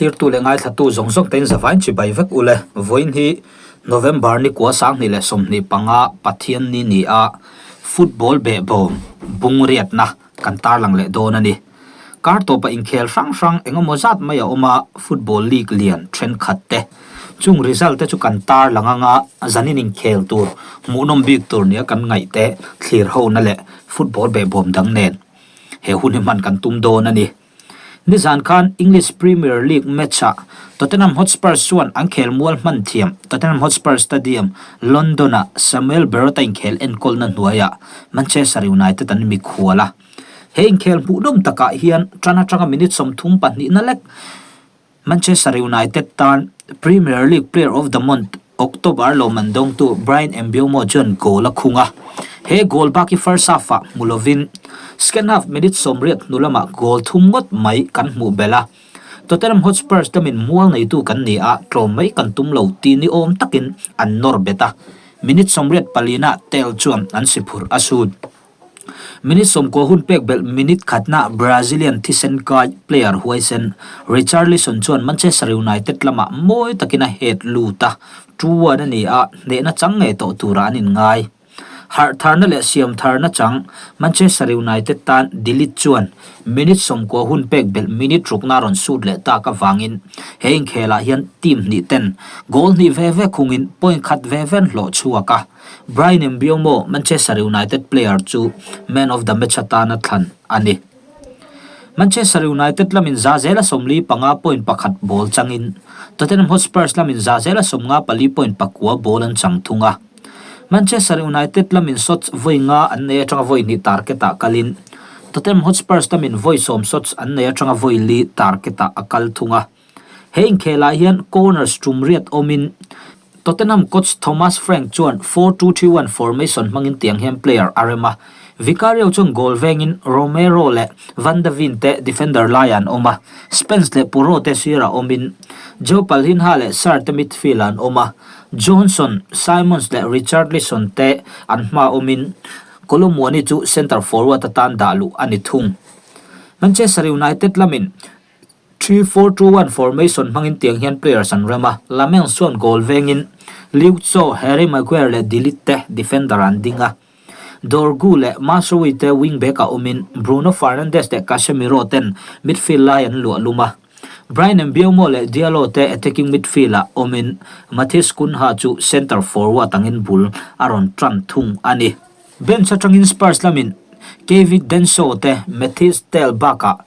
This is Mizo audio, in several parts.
Thlirtu leh ngaithlatu zawng zawng te in zavain chibai vek ule. Vawiin hi November ni kua 2025 Pathian ni ni a football behbawm bungriatna kan tarlang leh dawn a ni. Kar tawpa inkhel hrang hrang engemaw zat mai a awm a, football league lian thenkhat te chung result te chu kan tarlang anga zanin inkhel tur hmuhnawm bik tur nia kan ngaih te thlir hona leh football behbawm dang nen he hun hi hman kan tum dawn a ni. Nizan khan English Premier League match-ah Tottenham Hotspurs chuan an khelmual hman thiam Tottenham Hotspur Stadium, London-ah Samuel Berota inkhel enkawlna hnuaiah Manchester United an mikhual a. He inkhel hmuhnawm takah hian tan atanga minute 32 na lek Manchester United tan Premier League Player of the Month October lawmman dawngtu Bryan Mbeumo chuan goal a khung a. He goal bak hi first half-ah hmu lovin second half minute 80 hnu lamah goal thum ngawt mai kan hmuh belh a. Tottenham Hotspurs lamin mual neitu kan ni a, tlawm mai kan tum lo tih ni awm takin an nawr bet a. Minute 84 nah Tel chuan an si phurh a sut. Minute 90 hun pek belh minute khatna Brazilian thisen kai player huaisen Richarlison chuan Manchester United lamah mawi takin a head lut a, 2-1 a ni a, hnehna chang ngei tawh turah an inngai. Harh tharna leh siam tharna chang Manchester United tan De Ligt chuan minute 90 hun pek belh minute rukna rawn sut leh tak avangin he inkhelah hian team hnih ten goal hnih ve ve khungin point khat ve ve an hlawh chhuak a. Bryan Mbeumo, Manchester United player chu Man of the Match atana thlan a ni. Manchester United lamin za zela 45 point pakhat ball changin Tottenham Hotspurs lamin za zela 54 point pakua ball an chang thung a. Manchester United lamin shots vawi nga an nei atanga vawi hnih target-ah kalin Tottenham Hotspurs lamin vawi 10 shots an nei atanga vawi li target-ah a kal thung a. He inkhelah hian corners tum riat awmin Tottenham coach Thomas Frank chuan 4-2-3-1 formation hmangin tiang hian player a rem a. Vicario chuan goal vengin Romero leh Van de Ven te defender laiah an awm a, Spence leh Porro te sirah awmin Joe Palhinha leh Sarr te midfield-ah an awm a, Johnson, Simons leh Richarlison te an hma awmin Kolo Muani chu centre forward atan dah luh a ni thung. Manchester United lamin 3-4-2-1 formation hmangin tiang hian players an rem a, Lamens chuan goal vengin Luke Shaw, Harry Maguire leh De Ligt te defender an ding a. Dorgu leh Mazraoui te wing back-ah awmin Bruno Fernandes leh Casemiro ten midfield lai an luah lum a. Bryan Mbeumo leh Diallo te attacking midfield-ah awmin Mathis Cunha chu centre forward angin bul a rawn tan thung a ni. Bench atangin Spurs lamin Kevin Danso te Mathys Tel bakah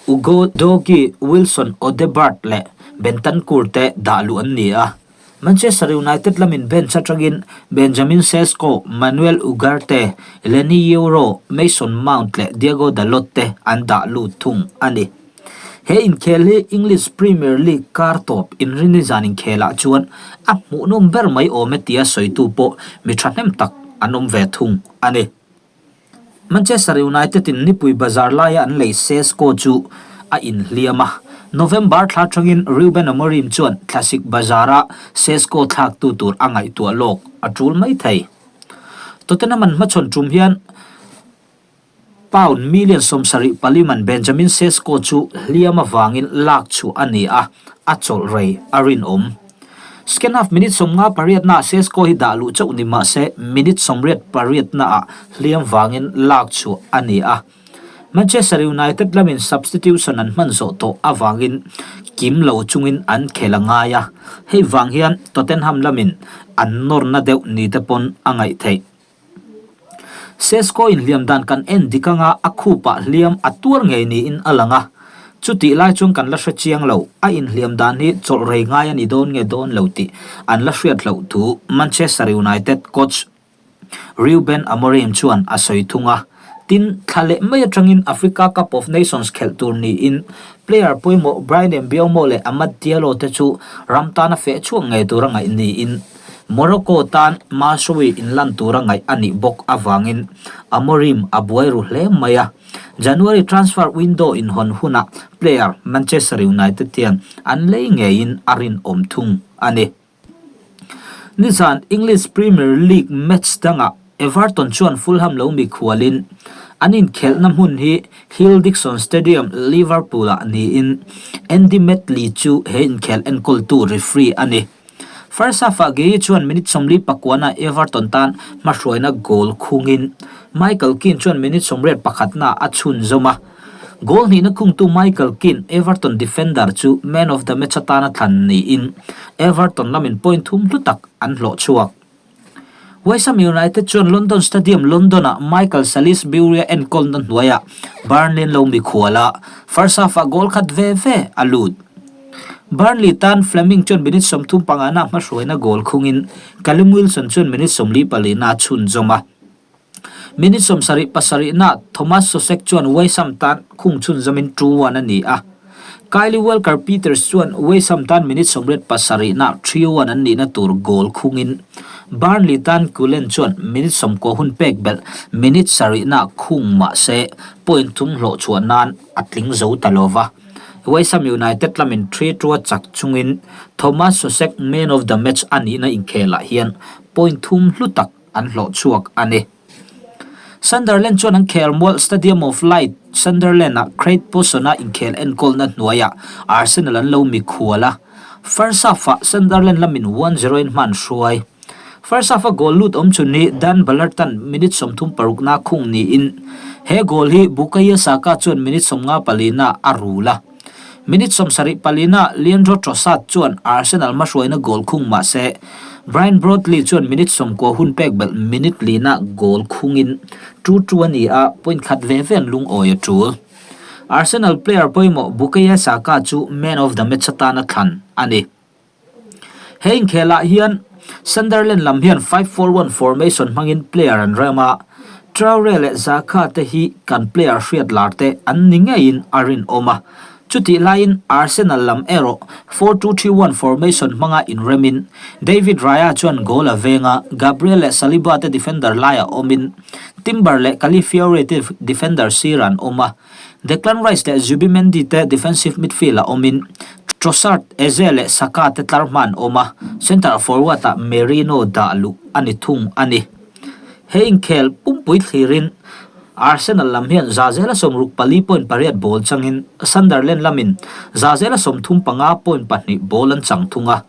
Ugo Dogi, Wilson Odebert leh Bentancur te dah luh an ni a. Manchester United lamin bench atangin Benjamin Sesko, Manuel Ugarte, Leny Yoro, Mason Mount leh Diogo Dalot te an dah lut thung a ni. He inkhel hi English Premier League kar tawp inrini zan inkhelah chuan a hmuhnawm ber mai awm e tia sawitu pawh mi thahnem tak an awm ve thung a ni. Manchester United in nipui bazar laia an lei Sesko chu a inhliam a, November thla atangin Ruben Amorim chuan thlasik bazara Sesko thlaktu tur a ngaihtuah lawk a tul mai thei. Tottenham an hmachhawn tum hian pound million 74 man Benjamin Sesko chu hliam avangin lak chhuah a ni a, a chawlh rei a rinawm. Second half minute 58 naah Sesko hi dah luh chauh ni mah se minute 88 naah hliam vangin lak chhuah a ni a. Manchester United lamin substitution an hman zawh tawh avangin kim lo chungin an khel a ngai a, hei vang hian Tottenham lamin an nawrna deuh ni te pawn a ngaih theih. Sesko inhliam dan kan en dik anga a khupah hliam a tuar ngei niin a lang a, chutih lai chuan kan la hre chiang lo, a inhliam dan hi chawlh rei ngai a ni dawn nge dawn lo tih an la hriat loh thu Manchester United coach Ruben Amorim chuan a sawi thung a. Tin, thla leh mai atangin Africa Cup of Nations khelh tur niin player pawimawh Bryan Mbeumo leh Amad Diallo te chu ram tana feh chhuak ngei tura ngaih niin Morocco tan Mazraoui inlan tura ngaih a nih bawk avangin Amorim a buai ru hle mai a. January transfer window inhawn hunah player Manchester United hian an lei ngeiin a rinawm thung a ni. Nizan English Premier League match dangah Everton chuan Fulham lo mikhualin An inkhelhna hmun hi Hill Dickinson Stadium, Liverpool-ah niin Andy Madley chu he inkhel enkawltu referee a ni. First half-ah Gueye chuan minute 40 pakuana Everton tan hmahruaina goal khungin Michael Keane chuan minute 81 a chhunzawm a. Goal hnihna khungtu Michael Keane, Everton defender chu man of the match atana thlan niin Everton lamin point thum hlu tak an hlawh chhuak. West Ham United chuan London Stadium, London-ah Michael Salisbury-a enkawlna hnuaiah Burnley an lo mikhual a, first half-ah goal khat ve ve a lut. Burnley tan Fleming chuan minute 35 na hmahruaina goal khungin Callum Wilson chuan minute 44 na a chhunzawm a. Minute 77 na Thomas Soucek chuan West Ham tan khung chhunzawmin 2-1 a ni a. Kyle Walker-Peters chuan West Ham tan minute 87 na 3-1 an nihna tur goal khungin Burnley tan Cullen chuan minute 90 hun pek belh minute 7 na khung mah se point thum hlawh chhuah nan a tling zo ta lo va. West Ham United lamin 3-2 a chak chungin Thomas Soucek man of the match a nihna inkhelah hian point thum hlu tak an hlawh chhuak a ni. Sunderland chuan an khel mual Stadium of Light, Sunderland-ah Craig Pawson-a inkhel enkawlna hnuaiah Arsenal an lo mikhual a. First half-ah Sunderland lamin 1-0 in hman hruai. First half-a goal lut awm chhun hi Dan Ballartan minute 36 na khung niin he goal hi Bukayo Saka chuan minute 54 na a rul a. Minute 74 na Leandro Trossard chuan Arsenal hmahruaina goal khung mah se Brian Broadley chuan minute 90 hun pek belh minute li na goal khungin 2-2 a ni a, point khat ve ve an lungawi a tul. Arsenal player pawimawh Bukayo Saka chu man of the match atana thlan a ni. He inkhelah hian Sunderland lam hian 5-4-1 formation hmangin player an rem a, Traore leh Xhaka te hi kan player hriat lar te an ni ngeiin a rinawm a. Chutih laiin Arsenal lam erawh 4-2-3-1 formation hmanga inremin David Raya chuan goal a veng a, Gabriel leh Saliba te defender laiah awmin Timber leh Calafiori te defender sirah an awm a. Declan Rice leh Zubimendi te defensive midfield-ah awmin Trossard, Eze leh Saka te tlar hma an awm a, centre forward-ah Merino dah luh a ni thung a ni. He inkhel pumpui thlirin Arsenal lam hian 64.8 ball changin Sunderland lamin 35.2 ball an chang thung a.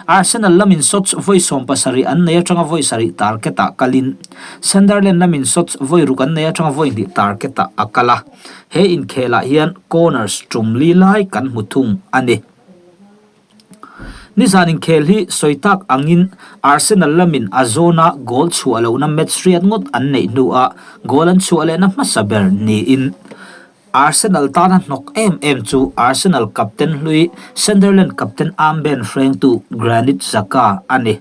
Arsenal lamin shots vawi 17 an nei atanga vawi sarih target-ah kalin Sunderland lamin shots vawi ruk an nei atanga vawi hnih target-ah a kal a. He inkhelah hian corners tum li lai kan hmu thung a ni. Nizan inkhel hi sawi tak angin Arsenal lamin a zawna goal chhuah lohna match riat ngawt an neih hnuah goal an chhuah lehna hmasa ber niin Arsenal tana hnawk em em chu Arsenal captain hlui Sunderland captain armband hrengtu Granit Xhaka a ni.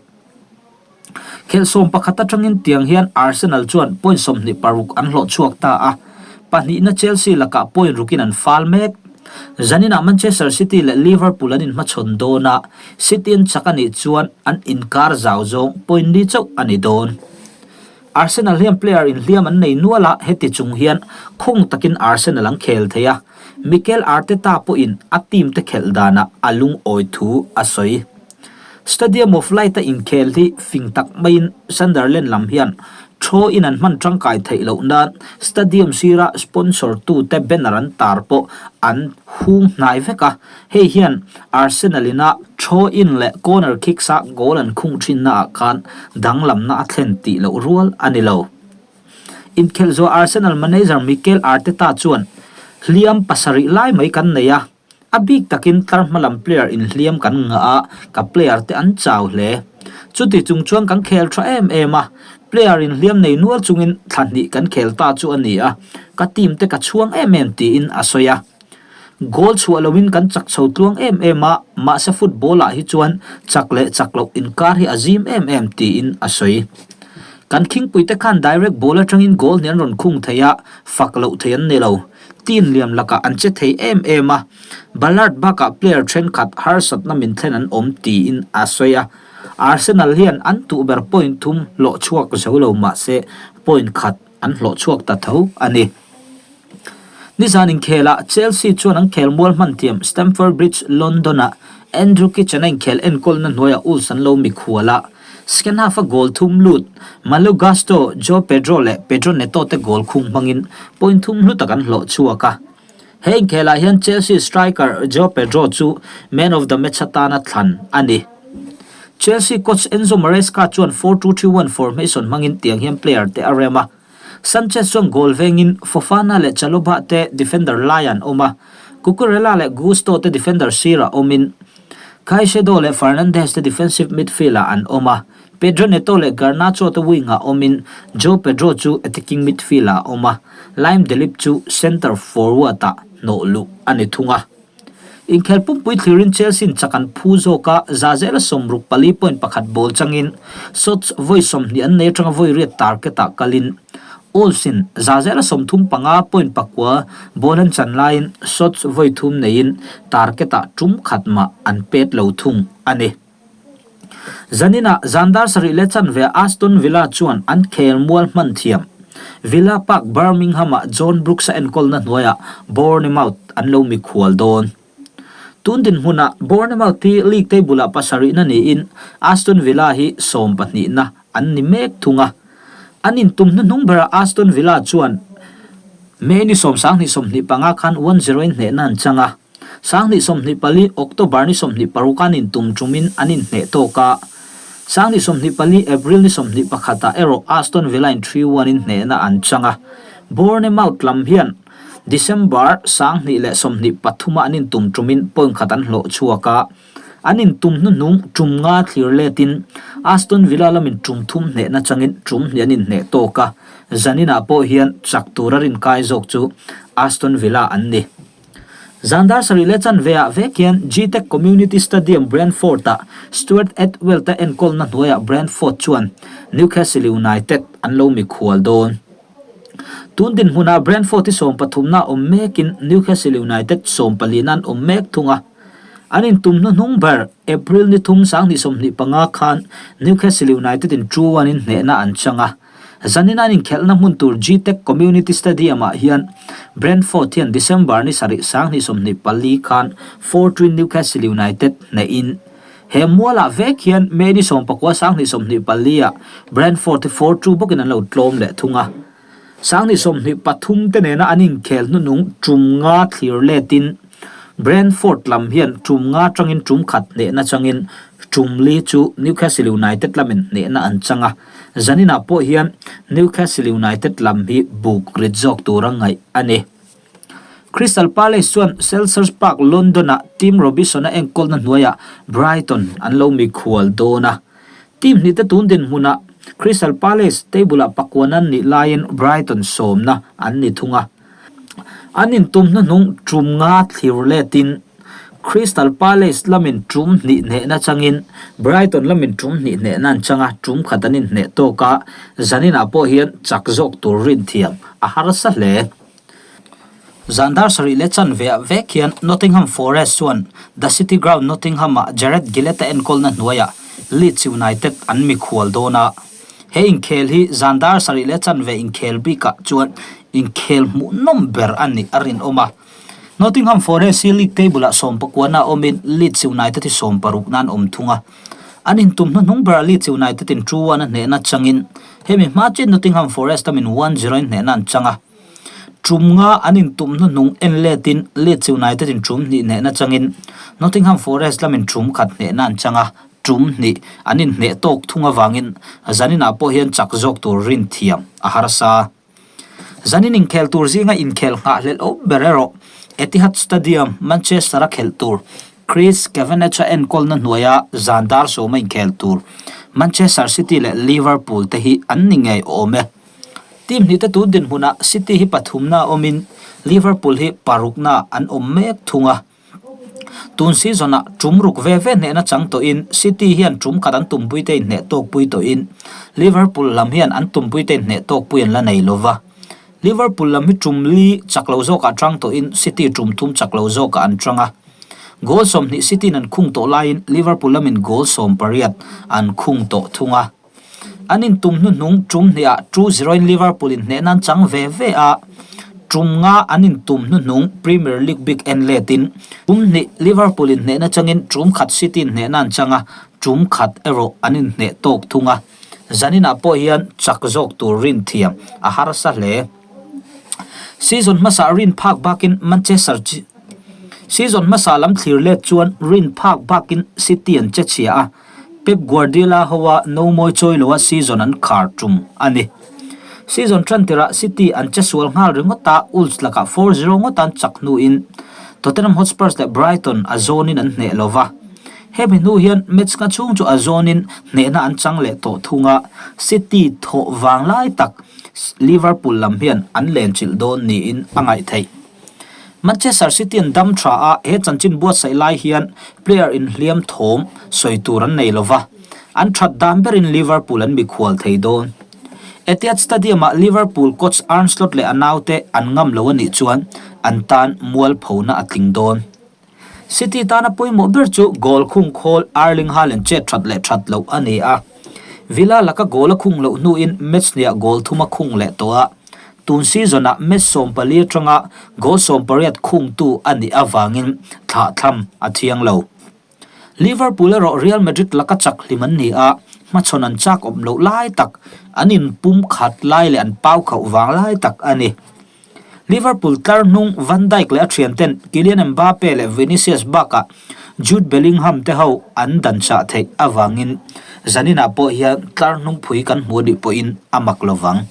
Khelh sawm pakhat atangin tiang hian Arsenal chuan point 26 an hlawh chhuak ta a, pahnihna Chelsea lakah point rukin an fal mek. Zaninah Manchester City leh Liverpool an inhmachhawn dawn a, City an chak a nih chuan an inkar zau zawng point li chauh a ni dawn. Arsenal hian player inhliam an nei nual a, heti chung hian khawng takin Arsenal an khel thei a, Mikel Arteta pawhin a team te khelh danah a lungawi thu a sawi. Stadium of Light-a inkhel hi fing tak maiin Sunderland lam hian thaw in an hman tangkai theih loh nan stadium sira sponsor tute banner an tar pawh an hung hnai vek a, hei hian Arsenal ina thaw in leh corner kicks-a goal an khung thinnaah khan danglamna a thlen tih loh rual a ni lo. Inkhelh zuah Arsenal manager Mikel Arteta chuan, Hliam pasarih lai mai kan nei a, A bik takin tlar hma lam player inhliam kan ngah a, ka player te an chau hle. Chuti chung chuan kan khel tha em em a, player inhliam nei nual chungin thla hnih kan khel ta chu a ni a, ka team te ka chhuang em em tiin a sawi a. Goal chhuah loin kan chak chho tluang em em a, mahse football ah hi chuan chak leh chak loh inkar hi a zim em em tiin a sawi. Kan khingpui te khan direct ball atangin goal hnih an rawn khung thei a, fak loh thei an ni lo. Team lian lakah an che thei em em a, Ballard bakah player thenkhat harsatna min thlen an awm tiin a sawi a. Arsenal hian an tuh ber point thum hlawh chhuak zo lo mah se point khat an hlawh chhuak ta tho a ni. Nizan inkhelah Chelsea chuan an khel mual hman thiam Stamford Bridge, London-ah Andrew Kitchen-a inkhel enkawlna hnuaiah Wolves an lo mikhual a. Second half-a goal thum lut Malo Gusto, Joao Pedro leh Pedro Neto te goal khung hmangin point thum hlu tak an hlawh chhuak a. He inkhelah hian Chelsea striker Joao Pedro chu man of the match atana thlan a ni. Chelsea coach Enzo Maresca chuan 4-2-3-1 formation hmangin tiang hian player te a rem a. Sanchez chuan goal vengin Fofana leh Chalobah te defender laiah an awm a, Cucurella leh Gusto te defender sirah awmin Caicedo leh Fernandez te defensive midfield-ah an awm a, Pedro Neto leh Garnacho te wing-ah awmin Joao Pedro chu attacking midfield-ah a awm a, Liam Delap chu centre forward-ah hnawh luh a ni thung a. Inkhel pumpui thlirin Chelsea-in chak an phu zawk a, za zela 64.1 ball changin shots vawi 20 an nei atanga vawi riat target-ah kalin Wolves-in za zela 35.9 ball an chan laiin shots vawi thum neiin target-ah tum khat mah an pet lo thung a ni. Zaninah zan dar sarih leh chanve Aston Villa chuan an khel mual hman thiam. Villa Park Birmingham-ah John Brooks-a enkawlna hnuaiah Bournemouth an lo mikhual dawn. Tun dinhmunah Bournemouth hi league table-ah pasarihna niin Aston Villa hi sawm pahnihna an ni mek thung a. An intum hnuhnung berah Aston Villa chuan May ni 2025 khan one zero in hnehna an chang a. 2024 October ni 26 an intum tumin an inhneh tawk a, 2024 April ni 21 ah erawh Aston Villa in 3-1 in hnehna an chang a. Bournemouth lam hian December 2023 ah an intum tumin point khat an hlawh chhuak a, an intum hnuhnung tum nga thlir letin Aston Villa lamin tum thum hnehna changin tum hnih an inhneh tawk a, zaninah pawh hian chak tura rinkai zawk chu Aston Villa an ni. Zan dar sarih leh chanve ah vek hian Gtech Community Stadium Brentford-ah Stuart Atwell-te enkawlna hnuaiah Brentford chuan Newcastle United an lo mikhual dawn. Tun dinhmunah Brentford hi sawm pathumna awm mekin Newcastle United sawm palina an awm mek thung a. An intum hnuhnung ber April ni thum 2025 khan Newcastle United-in 2-1 in hnehna an chang a. Zanin an inkhelhna hmun tur Gtech Community Stadium-ah hian Brentford hian December ni sarih 2024 khan Fortune Newcastle United hnehin he mualah vek hian May ni 19 2024-ah Brentford hi 4-2 bawkin an lo tlawm leh thung a. 2023 te nena an inkhel hnuhnung tum nga thlir letin Brentford lam hian tum nga tangin tum khat hnehna changin tum li chu Newcastle United lamin hnehna an chang a. Zaninah pawh hian Newcastle United lam hi buk rit zawk tura ngaih a ni. Crystal Palace chuan Selhurst Park, London-ah Tim Robinson-a enkawlna hnuaiah Brighton an lo mikhual dawn a. Team hnihte tun dinhmunah Crystal Palace table-ah pakuan an nih laiin Brighton sawmna an ni thung a. An intum hnuhnung tum nga thlir letin Crystal Palace lamin tum hnih hnehna changin Brighton lamin tum hnih hnehna an chang a, tum khat an inhneh tawk a, zaninah pawh hian chak zawk tur rinthiam a harsa hle. Zan dar sarih leh chanveah vek hian Nottingham Forest chuan The City Ground Nottingham-ah Jarrad Gillett-a enkawlna hnuaiah Leeds United an mikhual dawn a. He inkhel hi zan dar sarih leh chanve inkhel bikah chuan inkhel hmuhnawm ber a nih a rinawm a. Nottingham Forest hi league table-ah sawmpakuana awmin Leeds United hi sawmparukna an awm thung a. An intum hnuhnung berah Leeds United in 2-1 a hnehna changin hemi hma chiah Nottingham Forest lamin 1-0 in hnehna an chang a. Tum nga an intum hnuhnung en letin Leeds United in tum hnih hnehna changin Nottingham Forest lamin tum khat hnehna an chang a, tum hnih an inhneh tawk thung avangin zaninah pawh hian chak zawk tur rinthiam a harsa. Zanin inkhel tur zinga inkhel nghahhlelh awm ber erawh Etihad Stadium, Manchester-a khelh tur Chris Kavanagh-a enkawlna hnuaia zan dar sawma inkhel tur Manchester City leh Liverpool te hi an ni ngei awm e. Team hnih te tun dinhmunah City hi pathumna awmin Liverpool hi parukna an awm mek thung a. Tun season-ah tum ruk ve ve hnehna chang tawhin City hian tum khat an tumpuite inhneh tawkpui tawhin Liverpool lam hian an tumpuite inhneh tawkpui an la nei lo va. Liverpool lam hi tum li chak lo zawkah tang tawhin City tum thum chak lo zawkah an tang a. Goal 20 City-in an khung tawh laiin Liverpool lamin goal 18 an khung tawh thung a. An intum hnuhnung tum hnihah 2-0 in Liverpool in hnehna an chang ve ve a, tum nga an intum hnuhnung Premier League bik en letin tum hnih Liverpool in hnehna changin tum khat City in hnehna an chang a. Tum khat erawh an inhneh tawk thung a, zaninah pawh hian chak zawk tur rin thiam a harsa hle. Season hmasa rin phak bakin Manchester Season hmasa lam thlir let chuan rin phak bakin City an che chhia a, Pep Guardiola hoa no mawi chawi loa season an khar tum a ni. Season tan tirah City an che sual nghal ringawt a, Wolves lakah 4-0 ngawt an chak hnuin Tottenham Hotspurs leh Brighton a zawnin an hneh lova. Hemi hnu hian match nga chhung chu a zawnin hnehna an chang leh tawh thung a, City thawh vang lai tak Liverpool lam hian an lenchilh dawn niin a ngaih theih. Manchester City an dam tha a, he chanchin buatsaih lai hian player inhliam thawm sawi tur an nei lova, an that dan berin Liverpool an mikhual thei dawn. Etihad Stadium-ah Liverpool coach Arne Slot leh a naute an ngam lo a nih chuan an tan mualphona a tling dawn. City tana pawimawh ber chu goal khung khawl Erling Haaland chet that leh that loh a ni a. Villa laka goal a khung loh hnuin match hniah goal thum a khung leh tawh a. Tun season-ah match 14 atanga goal 18 khungtu a nih avangin thlahthlam a thiang lo. Liverpool erawh Real Madrid laka chak hlim an ni a, hmachhawn an chak awm loh lai tak, an inpum khat lai leh an pau khauh vang lai tak a ni. Liverpool tlar hnung Van Dijk leh a thianten Kylian Mbappe leh Vinicius bakah Jude Bellingham te ho an dan chah theih avangin zaninah pawh hian tlar hnung phui kan hmu anih pawhin a mak lo vang.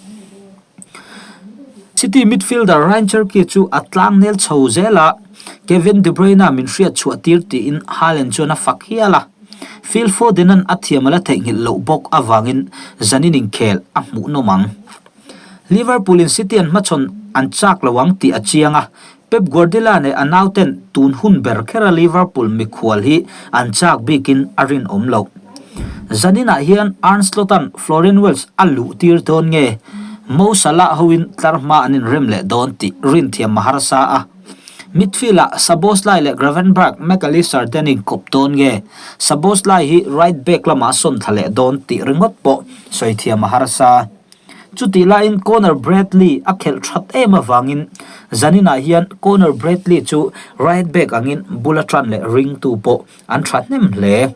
City midfielder Ryan Cherki chu a tlangnel chho zel a, Kevin De Bruyne min hriat chhuah tir tiin Haaland chuan a fak hial a. Phil Foden-a'n a thiam a la theihnghilh loh bawk avangin zanin inkhel a hmuhnawm ang. Liverpool in City an hmachhawn an chak lo ang tih a chiang a, Pep Guardiola leh a nauten tun hun ber khera Liverpool mikhual hi an chak bikin a rinawm loh. Zaninah hian Arne Slot-a'n Florian Wirtz a luh tir dawn nge Mo Salah hoin tlar hma an inrem leh dawn tih rinthiam a harsa a. Midfield-ah Szoboszlai leh Gravenberch Mac Allister te an inkawp dawn nge Szoboszlai hi right back lamah a sawn thla leh dawn tih ringawt pawh sawi thiam a harsa. Chutih laiin Conor Bradley a khelh that em avangin zaninah hian Conor Bradley chu right back angin bul a tan leh ringtu pawh an tha hnem hle.